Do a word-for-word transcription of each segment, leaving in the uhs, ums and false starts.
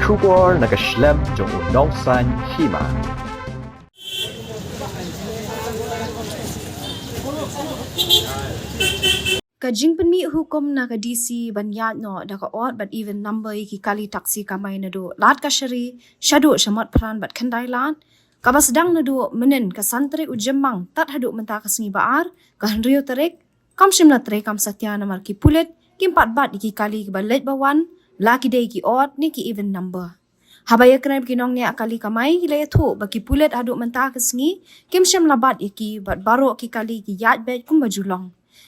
Khubor na ka shlem jong u nongsan hima. Ka jingpynmih hukum na ka D C ban ïaid noh da ka odd bad even number ïa ki kali taxi kamai naduh Ladkashari shaduh sha Motphran bad Khyndai Lad, kaba sdang naduh mynnin ka san tarik u Jymmang tad haduh mynta ka sngi ba ar, ka hynriew tarik, kam shym la trei kam satia namar ki pulit kim pat bat ïa ki kali kiba leit ba wan, la ki dei ki odd ne ki even number. Haba ïakren bad ki nongñiah kali kamai, ki la ïathuh ba ki pulit haduh mynta ka sngi kim shym la bat ïa ki bad baroh ki kali ki ïaid beit kumba ju long.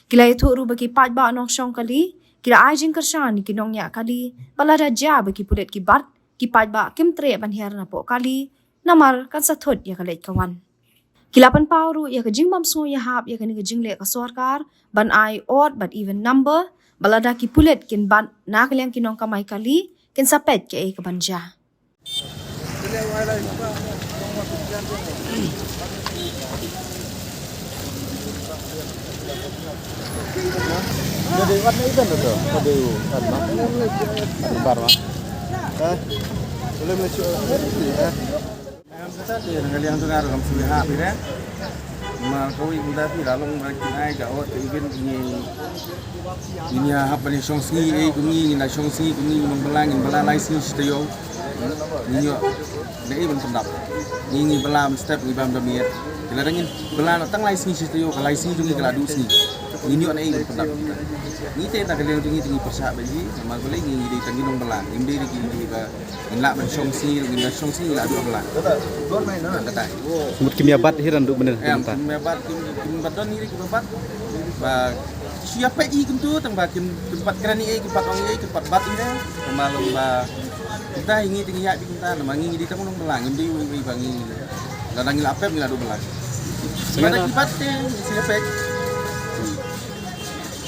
Ki la ïathuh ruh ba ki paidbah nongshong kali ki la ai jingkyrshan ïa ki nongñiah kali ba lada jia ba ki pulit ki bat, ki paidbah kim treh ban hiar napoh kali namar kan sa thut ïa ka leit ka wan. Ki la pynpaw ruh ïa ka jingbymsngew ïahap ïa kane ka jingleh ka sorkar ban ai odd bad even number, ba lada ki pulit kin bat na ka liang ki nongkamai kali, kin sa peit kaei kaban jia. Jadi, wat na iban tu, tu. Tadi, kan, ma? Kan bar, ma? Eh? Boleh masuk, eh? Em, sa te, na ka liang jong nga ruh ngam sngewbha phi re. Namar kawei kumta phi la long ba kin ai ka odd ka even, ngi, ngin ïa hap ban ïa shong sngi, eh, kum ngi, ngin da shong sngi kum ngi, ngi nongbylla, ngin bylla lai sngi shi taïew. Ngin ïoh naei ban pyndap. Ngi, ngi bylla mynstep, ngi bam da miet. Ki lada ngin bylla noh tang lai sngi shi taïew, ka lai sngi jong ngi ka la duh sngi. Ngin ïoh naei ban pyndap. Ngi te na ka liang jong ngi te ngi pyrshah beit hi, namar balei ngi, ngi dei tang ki nongbylla. Ngim dei ki, ki ba ngin lah ban shong sngi, ngin lah shong sngi, ngin lah duh bylla. Kata. Mut kim ïa bat hi ruh naduh mynnin. Em, mynta kim ïa bat, kim, kim bat don hi ruh kim ïa bat. Ba shu ïa peit hi kumtu, tang ba kim, kim pat kren ei, kim pat ong ei, kim pat bat hi ruh. Namar long ba kumta hi ngi te ngi ïaid beit kumta, namar ngi, ngi dei tang nongbylla, ngim dei uwei uwei ba ngi. Lada ngi la pep ngi la duh bylla. Lada ki bat te ngi shu ïa peit.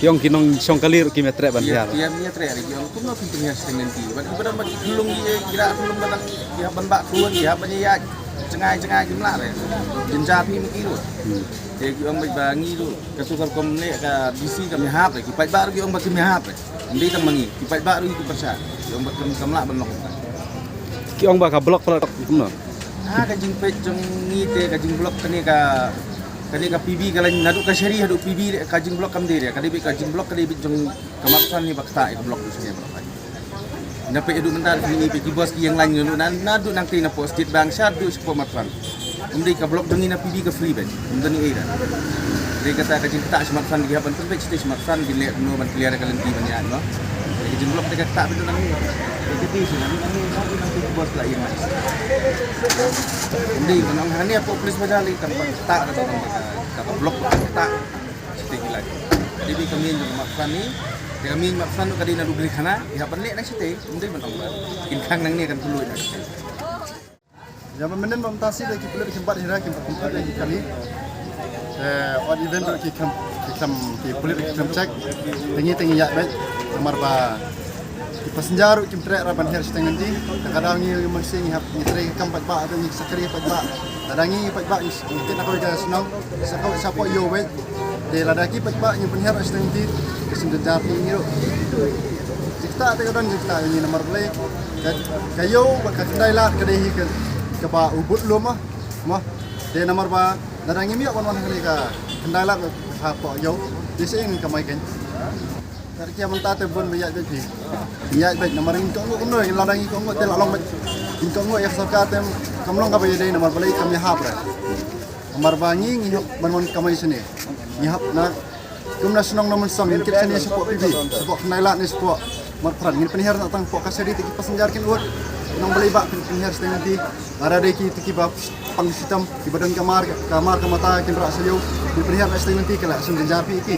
Ki ong ki nongshong kali ruh kim ïa treh ban hiar. Ki ïa, ki ïa treh ruh ki ong kumno kim pynhiar shiteng lynti. Bad ki ba dang ba ki khyllung ki, ki la khyllung ba dang ki hap ban bah khun, ki hap ban ïaid jngai jngai kim lah re. Jynjar phi ma ki ruh. Te ki ong ba ngi ruh, katu ka rukom ne ka D C kam ïahap re, ki paidbah ruh ki ong ba kim ïahap re. Ym dei tang ma ngi, ki paidbah ruh ki pyrshah. Ki ong ba kam, kam lah ban long. Ki ong ba ka block pala kumno? Ah, ka jingpeit jong ngi te ka jingblock kane ka, kane ka P B ka lain naduh Kashari haduh P B ka jingblock kam dei re, ka dei beit ka jingblock ka dei beit jong ka Motphran hi ba ktah ïa ka block jong ngi block. Ynda peit haduh mynta ngi peit ki boss ki ïeng lain naduh nan, naduh nangtei napoh State Bank shaduh shapoh Motphran. Ym dei ka block jong ngi na P B ka free beit. Ym don ei ei da. Dei kata ka jingktah sha Motphran ki hap ban pynbeit shatei sha Motphran ki leh kumno ban clear ka lynti ban ïaid noh. Ka jingblock te ka ktah beit nangne. Ka dei sha nangne, nangne, nangne, nangne, boss la ïeng lai. Ym dei ban ong hangne hapoh police bazar lei tang ba ktah da ka, ka block ba ktah. Shatei ki lai. Dei beit ka main jong ka Motphran ni. Te ka main Motphran ka dei naduh Greikhana. Ki hap ban leh na shatei. Ym dei ban ong ba kin khang nangne kan pynlong na shatei. Ïa, mynnin mynta shi da ki pulit kim bat hi ra, kim pat pynpait ïa ki kali. Eh, odd even ruh ki khlem, ki khlem, ki pulit ki khlem check. Te ngi te ngi ïaid beit namar ba ki passenger ruh kim treh ra ban hiar shiteng lynti. Te ka daw ngi mynsiem ngi hap ngi trei kam paidbah, ngi shakri paidbah. Lada ngi paidbah ngi kit na kawei ka shnong. Sa kawei shapoh ïew beit. Te lada ki paidbah ngin pynhiar shiteng lynti, ka shu jynjar phi ngi ruh. Jingktah te ka don jingktah ïa ngi namar balei ka, ka ïew bad ka Khyndai Lad ka dei hi ka, kaba u bud lum ah. Mo. Te namar ba lada ngim ïoh ban wan ha kane ka Khyndai Lad hapoh ïew, te shisha ngin kamai kein. Ka rkhie mynta te bun ba ïaid beit phi. Ïaid beit namar ngin kohnguh kumno, lada ngin kohnguh te la long beit. Ngin kohnguh ïa ka sorkar te kam long kaba ïadei namar balei kam ïahap re. Namar ba ngi ngi hap ban wan kamai shane. Ngi hap na kum na shnong na mynsong ngin kit shane shapoh P B, shapoh Khyndai Lad ne shapoh Motphran. Ngin pynhiar na tang poh Kashari te ki passenger kin ud. Nong balei ba pyn-, pynhiar shane nanti. Lada dei ki te kiba pang shitom kiba don ka mar, ka mar ka mata kin rah sha ïew. Ngin pynhiar na shane nanti ka la shu jynjar phi ki.